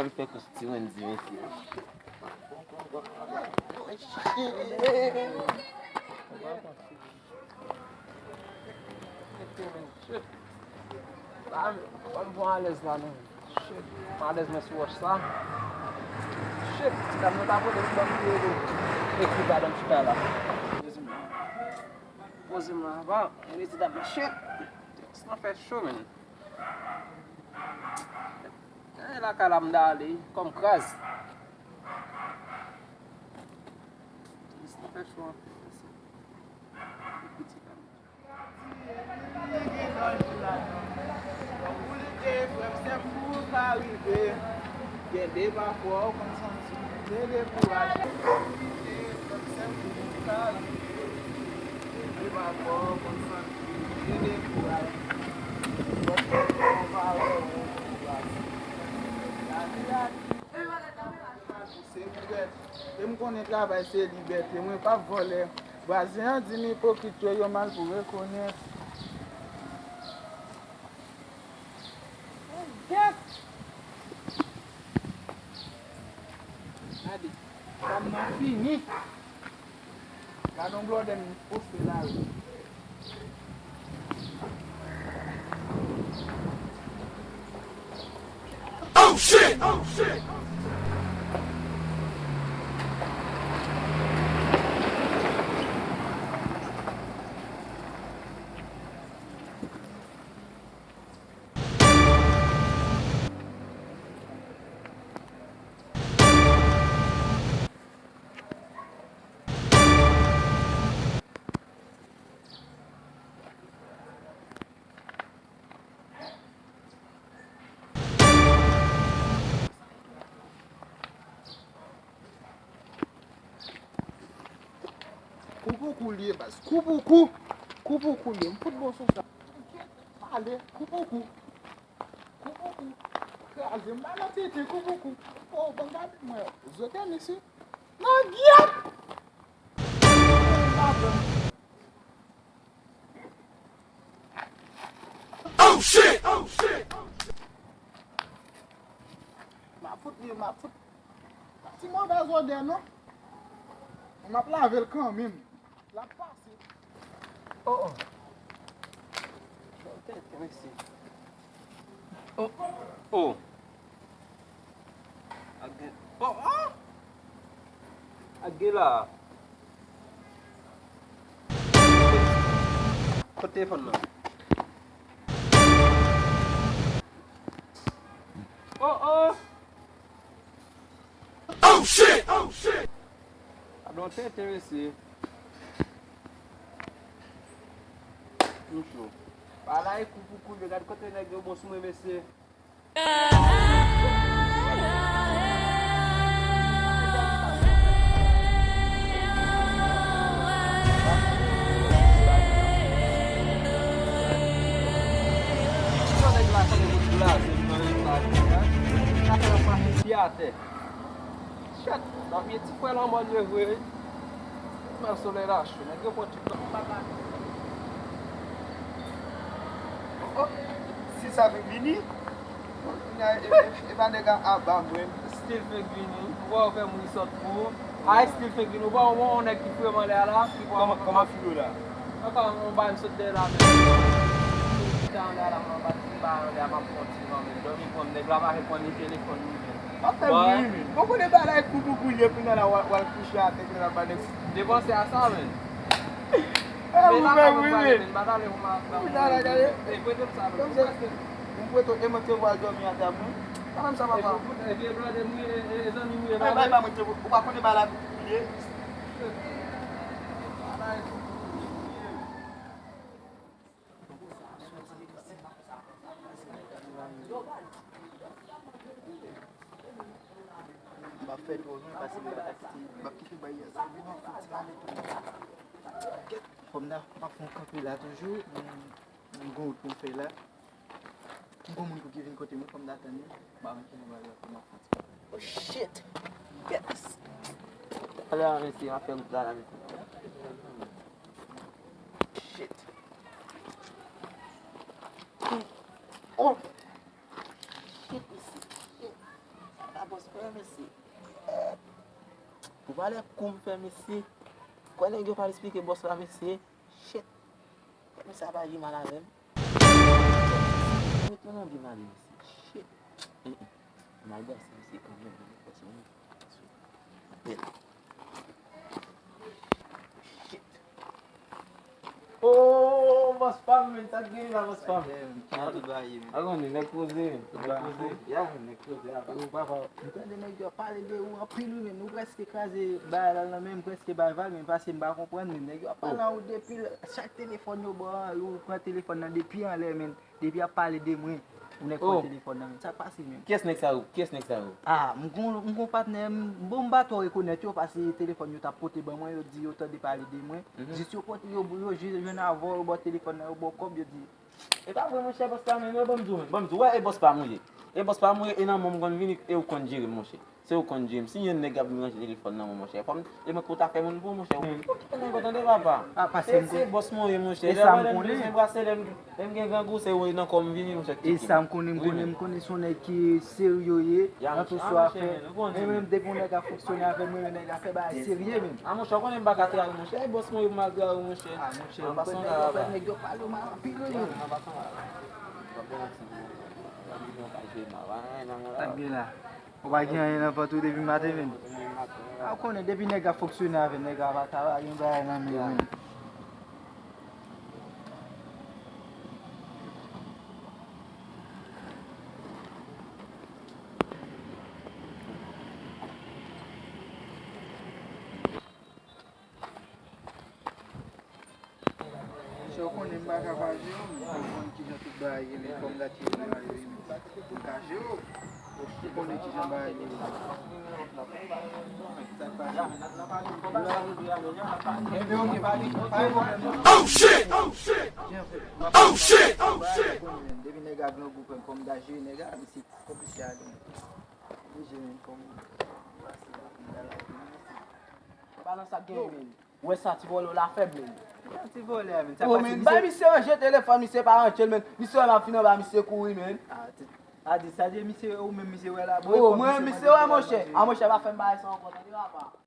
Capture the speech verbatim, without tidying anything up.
Li fè kous ti Wendy, mesye. Shit. La, m, m pran alèz la, non. Shit. M alèz mwen sou wòch sa. Shit. Ti dam nan ta pote m ban m tou. Ekri pa dan ti kay la. Poze m la. Poze m la. Bon, e ti dam nan. Shit. Sa fè cho, men. E lakay la m ta ale, kòm kraz. Sa fè cho anpil, mesye. Ekri ti dam nan. Ou lite, frè m, sè m, pou w ka rive. Gen de pafwa w konn santi w dekouraje. Ou lite, frè m, sè m, pou w ka rive. Gen de pafwa w konn santi w dekouraje. Lòt fwa w pa wè w dekouraje. Lavi a di, se libète. E m konnen travay se libète. Mwen p ap vòlè. Vwazen an di m ipokrit yo, yo mal pou rekonèt. Gade, fanm nan fini. Gade yon blòdè m poste la wi. Oh shit! Oh shit! Kou pou kou li ye, baz. Kou pou kou. Kou pou kou li ye. M fout bon sou sa. Pale, kou pou kou. Kou pou kou. Kraze m ba nan tete, kou pou kou. Oh, bon, gade mwen. Zo tenis wi. Nan gyèt! Oh shit! Oh shit! M ap fout li, m ap fout. Pa ti movèz odè non. M ap lave l kanmenm. L ap pase. Oh, oh. Tenten, mesye. Oh, oh. Ak gen, oh, oh. Ak gen la. Kot telefòn nan? Oh, oh. Oh shit! Oh shit! Sa don tenten, mesye. M cho. Bagay kou pou kou, gade kote nèg yo bon sou mwen, mesye. Atè. Chat, dòmi ti frè lanmò l ye vre wi. Mè solèy la cho, nèg yo pran tout tan. Oh, oh, si sa vin vini, e, e, e pa nèg a aba mwen. Still fake vini. Ou pa wè m ri sòt pou ou. Ay, still fake vini. Ou pa wè yon nèg ki fre m anlè a la? Kòman, kòman filo la? Ankò yon bagay m sot dèyè la menm. Chita anlè a la, mwen pa ti pa anlè a, m ap pran ti van menm. Dòmi pran m, nèg la pa reponn li telefòn li menm. Pa fè m ri, men. Bon, kote bagay kou pou kou ye, kounye a la, w al, w al kouche atè, kounye a la, ba nèg. Depanse a sa, men. E, ou fè m ri, men. M pa t ale pou m ap. Kounye a la, gade. E, prete m sa, men. Ou prèske. M prete w, e mwen te vwal dòmi atè a, mwen. Pa fè m sa, papa. E, e, e, zanmi m ye, bay, bay, bay, mwen te, ou pa konnen bagay la kou pou kou ye. M ap fè twò lwen pase m pa ta kite, m ap kite bay a sa. Kòm n ap, m ap fè yon kanpe la toujou, m, m gon wout pou m fè la. M gon moun pou ki vin kote mwen, fò m ta tann li. M pa konn ki moun pral fè m ap fè. Oh shit! Yes! Talè a, mesye, m ap fè wout la, la, mesye. Shit! Oh! Shit, mesye. Shit! Valè kou m fè, mesye. Kwè nèg yo pa al esplike bòs la, mesye. Shit. Kèt, mesye, sa pa gen mal avè m. Retounen byen ale, mesye. Shit. Mm, mm. M al brase misye kanmenm, men fòse mwen. Apèl. Shit. Oh, bòs pa m, men, sa k genyen la, bòs pa m? Sa k genyen, men? Kijan tout bagay ye, men? A konnen, nèg poze, men. Tout bagay poze. Ya, men, nèg poze, apa. Yo, papa, m tande nèg yo ap pale de ou anpil, wi, men. Ou prèske kraze bagay la nan men m, prèske bay vag, men, paske m pa konprann, men. Nèg yo ap pale an ou depi l, chak telefòn yo ba, yo pran telefòn nan depi anlè, men. Depi y ap pale de mwen, ou nèk pran telefòn nan men. Sa k pase menm? Kiyès nèg sa yo? Kiyès nèg sa yo? Ah, m gon, m gon patnè, m, bon, m pa twò rekonèt yo, paske telefòn yo t ap pote ban mwen, yo di yo tande pale de mwen. Mhm. Jis yo pote, yo, yo jis jwenn avè w, yo ba w telefòn nan, yo ba w kòb, yo di. E pa vre, monchè, bòs pa m, men, ban m di w, men, ban m di w, wè, e bòs pa m ou ye. E bòs pa m ou ye, e nan men w m konn vini, e ou konn jere m, monchè. Se ou konn jere m. Si yon nèg ap vin ranje telefòn nan mwen, monchè, fò m, e mwen ki w ta fè moun pou, monchè. Ou kite nèg yo tande, papa. Ah, paske se, m se bòs mwen ye, monchè. E sa m konnen. Lè m bezwen brase, lè m, lè m gen grangou, se ou nan kò m vini, monchè, ki tcheke m. E sa m konnen, m konnen, m konnen se yon nèg ki serye w ye nan tout sa w ap fè. Mwen menm, depi yon nèg ap fonksyone avè m, mwen menm, nèg la fè bagay serye menm. Ah, monchè, ou konnen m pa ka trayi, monchè. E bòs mwen ye, malgre ou, monchè. Ah, monchè, m konnen nèg yo pale w mal anpil, wi. Sa k gen la? Ou pa gen anyen nan vant ou depi maten, menm? A, ou konnen, depi nèg la fonksyone avè nèg la, pa ta gen bagay nan men, menm. Monchè, ou konnen m pa ka pa jere w, men ou konn kijan tout bagay ye, men fò m gad kijan bagay yo ye, men m ka jere w. Ou konnen kijan bagay yo ye. Sa k pase? Ebyen, oke, pa gen, pa gen pwoblèm, non. Oh, shit! Oh, shit! Jan fè. Oh, shit! Oh, shit! Ou konnen, men depi nèg la grangou, fò m ta jere nèg la, misye konplis ale. Li jere m fò m pase la, pou m ta la jere misye. Balans sa k genyen, men. Ou wè sa ti vòlè w la fèb, men. Sa ti vòlè a, men. Sa k pase, men, bay misye ranje telefòn, misye pa ranje l, men. Misye wè m ap vin anba, misye kouri, men. Ah, ti, a di, sa di misye, ou menm misye wè la. Bon, mwen, misye wè, monchè. Ah, monchè, pa fè m bagay sa ankò, tande, papa.